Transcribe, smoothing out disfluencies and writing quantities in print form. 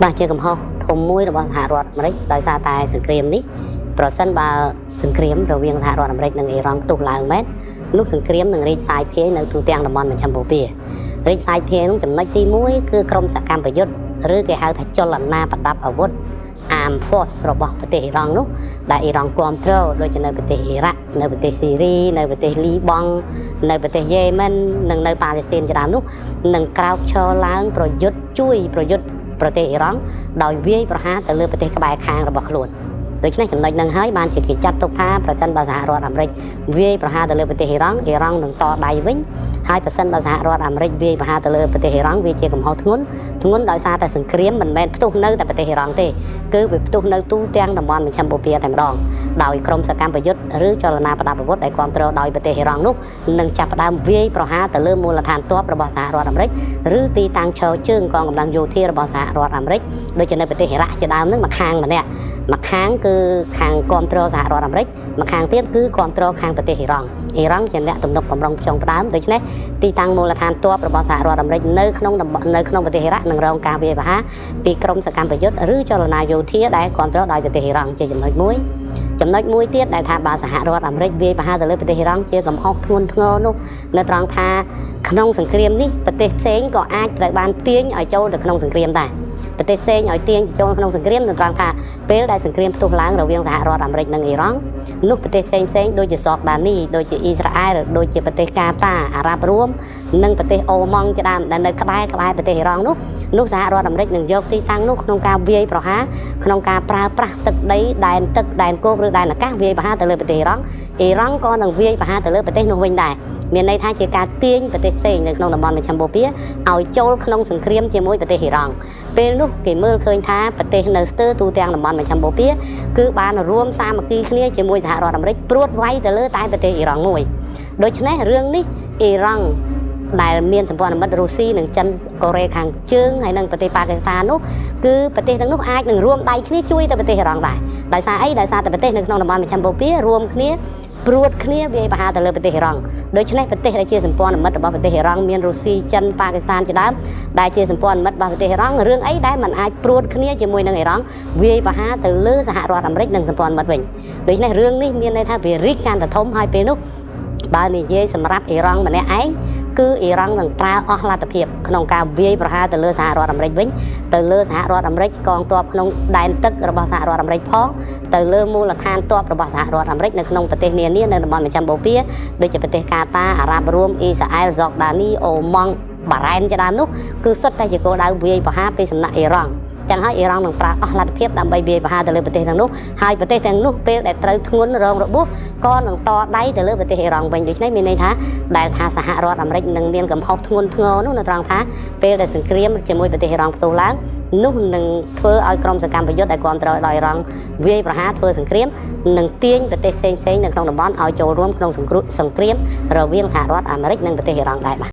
បាទជាកំហុសធំមួយរបស់សហរដ្ឋអាមេរិកដោយសារតែសង្គ្រាមនេះប្រសិនបើសង្គ្រាមរវាងសហរដ្ឋអាមេរិកនិងអ៊ីរ៉ង់ផ្ទុះឡើងមែននោះសង្គ្រាមនឹងរីកសាយភាយនៅទូទាំងតំបន់មជ្ឈិមបូព៌ារីកសាយភាយនោះចំណុចទី1គឺក្រុមសកម្មប្រយុទ្ធឬគេហៅថាចលនាប្រដាប់អាវុធ Armed Force របស់ប្រទេសអ៊ីរ៉ង់នោះដែលអ៊ីរ៉ង់គ្រប់គ្រងដូចជានៅប្រទេសអ៊ីរ៉ាក់នៅប្រទេសស៊ីរីនៅប្រទេសលីបង់នៅប្រទេសយេម៉ិននិងនៅប៉ាឡេស្ទីនជាដើមនោះនឹងក្រោកឈរឡើងប្រយុទ្ធជួយប្រយុទ្ធប្រទេសអ៊ីរ៉ង់ដោយវាយប្រហារទៅលើប្រទេសក្បែរខាងរបស់ខ្លួនដូច្នេះចំណុចនឹងហើយបានជាគេចាត់ទុកថាប្រសិនបើសហរដ្ឋអាមេរិកវាយប្រហារទៅលើប្រទេសអ៊ីរ៉ង់អ៊ីរ៉ង់នឹងតដៃវិញហើយប្រសិនបើសហរដ្ឋអាមេរិកវាយប្រហារទៅលើប្រទេសអ៊ីរ៉ង់វាជាកំហុសធ្ងន់ធ្ងន់ដោយសារតែសង្គ្រាមមិនមែនផ្ទុះនៅតែប្រទេសអ៊ីរ៉ង់ទេគឺវាផ្ទុះនៅទូទាំងតំបន់មជ្ឈិមបូព៌ាតែម្ដងដោយក្រុមសកម្មប្រយុទ្ធឬចលនាប្រដាប់អាវុធដែលគ្រប់គ្រងដោយប្រទេសអ៊ីរ៉ង់នោះនឹងចាប់ផ្ដើមវាយប្រហារទៅលើមូលដ្ឋានទ័ពរបស់សហរដ្ឋអាមេរិកឬទីតាំងឈរជើងកងកម្លាំងយោធារបស់សហរដ្ឋអាមេរិកដូចជានៅប្រទេសអ៊ីរ៉ាក់ជាដើមនឹងមួយខាងម្នាក់មួយខាងគឺខាងគ្រប់គ្រងសហរដ្ឋអាមេរិកមួយខាងទៀតគឺគ្រប់គ្រងខាងប្រទេសអ៊ីរ៉ង់អ៊ីរ៉ង់ជាអ្នកទំនុកបំរុងផ្ចុងផ្ដើមដូច្នេះទីតាំងមូលដ្ឋានទ័ពរបស់សហរដ្ឋអាមេរិកនៅក្នុងតំបន់នៅក្នុងប្រទេសអ៊ីរ៉ាក់នឹងរងការវាយប្រហារពីក្រុមសកម្មប្រយុទ្ធឬចលនាយោធាដែលគ្រប់គ្រងដោយប្រទេសអ៊ីរ៉ង់ជាចំណុចមួយចំណុចមួយទៀតដែលថាបើសហរដ្ឋអាមេរិកវាយប្រហារទៅលើប្រទេសអ៊ីរ៉ង់ជាកំហុសធ្ងន់ធ្ងរនោះនៅត្រង់ថាក្នុងសង្គ្រាមនេះប្រទេសផ្សេងក៏អាចត្រូវបានទាញឲ្យចូលទៅក្នុងសង្គ្រាមដែរប្រទេសផ្សេងឲ្យទាញចូលក្នុងសង្គ្រាមនៅត្រង់ថាពេលដែលសង្គ្រាមផ្ទុះឡើងរវាងសហរដ្ឋអាមេរិកនិងអ៊ីរ៉ង់នោះប្រទេសផ្សេងផ្សេងដូចជាសកដានីដូចជាអ៊ីស្រាអែលដូចជាប្រទេសកាតាអារ៉ាប់រួមនិងប្រទេសអូម៉ង់ជាដើមដែលនៅក្បែរក្បែរប្រទេសអ៊ីរ៉ង់នោះនោះសហរដ្ឋអាមេរិកនឹងយកទីតាំងនោះក្នុងការវាយប្រហារក្នុងការប្រើប្រាស់ទឹកដីដែនទឹកដែនគោកឬដែនអាកាសវាយប្រហារទៅលើប្រទេសអ៊ីរ៉ង់អ៊ីរ៉ង់ក៏នឹងវាយប្រហារទៅលើប្រទេសនោះវិញដែរមានន័យថាជាការទាញប្រទេសផ្សេងនៅក្នុងតំបន់មជ្ឈិមបូព៌ាឲ្យចូលក្នុងសង្គ្រាមជាមួយប្រទេសអ៊ីរ៉ង់ពេលនោះគេមើលឃើញថាប្រទេសនៅស្ទើរទូទាំងតំបន់មជ្ឈិមបូព៌ាគឺបានរួមសាមគ្គីគ្នាជាមួយសហរដ្ឋអាមេរិកព្រួតវាយទៅលើតែប្រទេសអ៊ីរ៉ង់មួយដូច្នេះរឿងនេះអ៊ីរ៉ង់ដែលមានសម្ព័ន្ធមិត្តរុស្ស៊ីនិងចិនកូរ៉េខាងជើងហើយនិងប្រទេសប៉ាគីស្ថាននោះគឺប្រទេសទាំងនោះអាចនឹងរួមដៃគ្នាជួយទៅប្រទេសអ៊ីរ៉ង់ដែរដោយសារអីដោយសារតែប្រទេសនៅក្នុងតំបន់មជ្ឈិមបូព៌ារួមគ្នាព្រួតគ្នាវាយប្រហារទៅលើប្រទេសអ៊ីរ៉ង់ដូច្នេះប្រទេសដែលជាសម្ព័ន្ធមិត្តរបស់ប្រទេសអ៊ីរ៉ង់មានរុស្ស៊ីចិនប៉ាគីស្ថានជាដើមដែលជាសម្ព័ន្ធមិត្តរបស់ប្រទេសអ៊ីរ៉ង់រឿងអីដែលมันអាចព្រួតគ្នាជាមួយនឹងអ៊ីរ៉ង់វាយប្រហារទៅលើសហរដ្ឋអាមេរិកនិងសម្ព័ន្ធមិត្តវិញដូច្នេះរឿងនេះមានន័យថាវារីកកាន់តែធំហើយពេលនោះបើនិយាយសម្រាប់អ៊ីរ៉ង់ម្នាក់ឯងគឺអ៊ីរ៉ង់នឹងប្រើអស់លទ្ធភាពក្នុងការវាយប្រហារទៅលើសហរដ្ឋអាមេរិកវិញទៅលើសហរដ្ឋអាមេរិកកងទ័ពក្នុងដែនទឹករបស់សហរដ្ឋអាមេរិកផងទៅលើមូលដ្ឋានទ័ពរបស់សហរដ្ឋអាមេរិកនៅក្នុងប្រទេសនានានៅតំបន់មជ្ឈិមបូព៌ាដូចជាប្រទេសកាតាអារ៉ាប់រួមអ៊ីស្រាអែលហ្សកដានីអូម៉ង់បារ៉ែនជាដើមនោះគឺសុទ្ធតែជាគោលដៅវាយប្រហារពីសំណាក់អ៊ីរ៉ង់ចឹងហើយអ៊ីរ៉ង់នឹងប្រើអស់លទ្ធភាពដើម្បីវាយប្រហារទៅលើប្រទេសទាំងនោះហើយប្រទេសទាំងនោះពេលដែលត្រូវធ្ងន់រងរបួសក៏នឹងតដៃទៅលើប្រទេសអ៊ីរ៉ង់វិញដូច្នេះមានន័យថាដែលថាសហរដ្ឋអាមេរិកនឹងមានកំហុសធ្ងន់ធ្ងរនោះនៅត្រង់ថាពេលដែលសង្គ្រាមជាមួយប្រទេសអ៊ីរ៉ង់ផ្ទុះឡើងនោះនឹងធ្វើឲ្យក្រុមសកម្មប្រយុទ្ធដែលគ្រប់គ្រងដោយអ៊ីរ៉ង់វាយប្រហារធ្វើសង្គ្រាមនឹងទាញប្រទេសផ្សេងៗនៅក្នុងតំបន់ឲ្យចូលរួមក្នុងសង្គ្រាមរវាងសហរដ្ឋអាមេរិកនិងប្រទេសអ៊ីរ៉ង់ដែរបាទ។